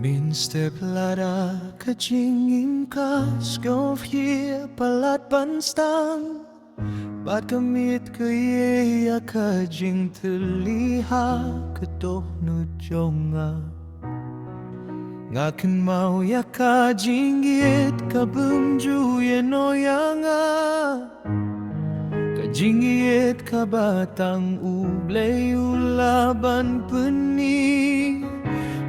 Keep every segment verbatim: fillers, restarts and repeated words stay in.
Mynstep lada ka jingim ka sngewthuh palat ban sdang, bad ka miet ka ïeh ïa ka jingtylli ha ka dohnud jong nga. Nga kynmaw ïa ka jingïeit ka bym ju ïehnoh ïa nga. Ka jingïeit kaba tang U Blei u lah ban pyni.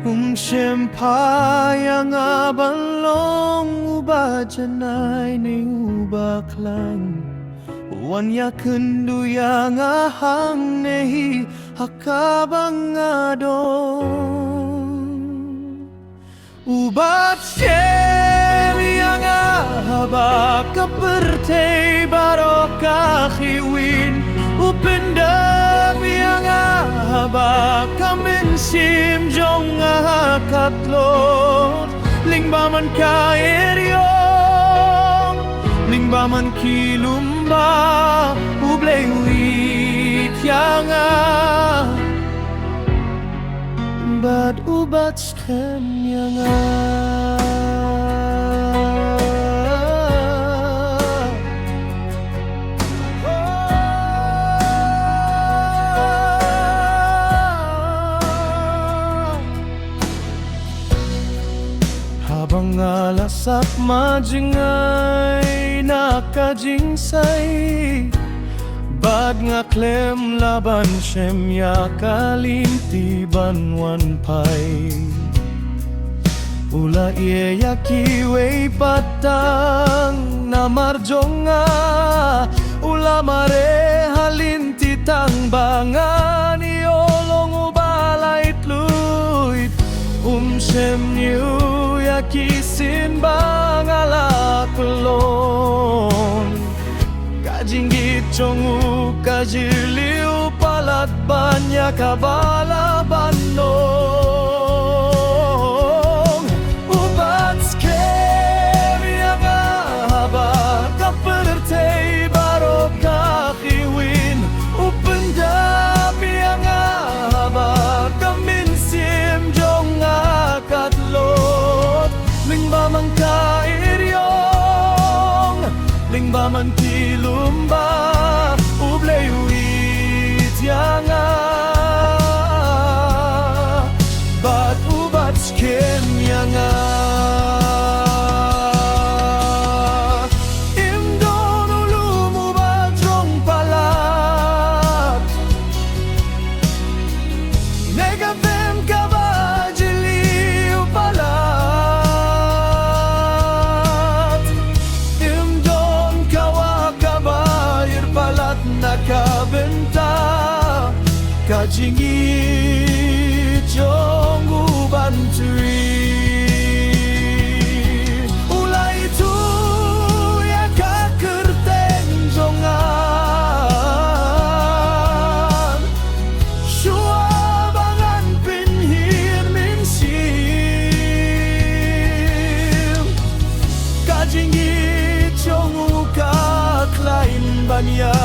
Um shym phah ïa nga ban long uba janai ne uba khlaiñ. U wan ïakynduh ïa nga hangne hi ha kaba nga don. U bat skhem ïa nga haba ka pyrthei baroh ka khiwin. U pyndap ïa nga haba ka mynsiem jong nga ha ka tlot. Lyngba man ka ïew, lyngba man ki lum ba U Blei u ïeit ïa nga. Bad u bat skhem ïa nga. Haba nga la sap ma jngai na ka jingsai, bad nga khlem lah ban shem ïa ka lynti ban wan phai. U la ïeh ïa kiwei pat tang namar jong nga. U la mareh ha lynti tang ba ngan ïoh long uba laitluid. Um shym ñiew ïa ki sien ba nga la kyllon. Ka jingïeit jong u ka jylliew palat ban ïa kaba lah ban long. U bat skhem ïa nga haba ka pyrthei baroh ka khiwin. U pyndap ïa nga haba ka mynsiem jong nga ka tlot. Lyngba man ka ïew, lyngba man ki lum ba U Blei u ïeit ïa nga. Bad u bat skhem ïa nga. Ym don u lum uba jrong palat. Ne ka them kaba jylliew palat. Ym don ka wah kaba ïr palat na ka bynta ka jingïeit jong u ban twi. U la ïathuh ïa ka kyrteng jong nga. Shuwa ba ngan pynhiar mynsiem, ka jingïeit jong u ka khlaiñ ban ïa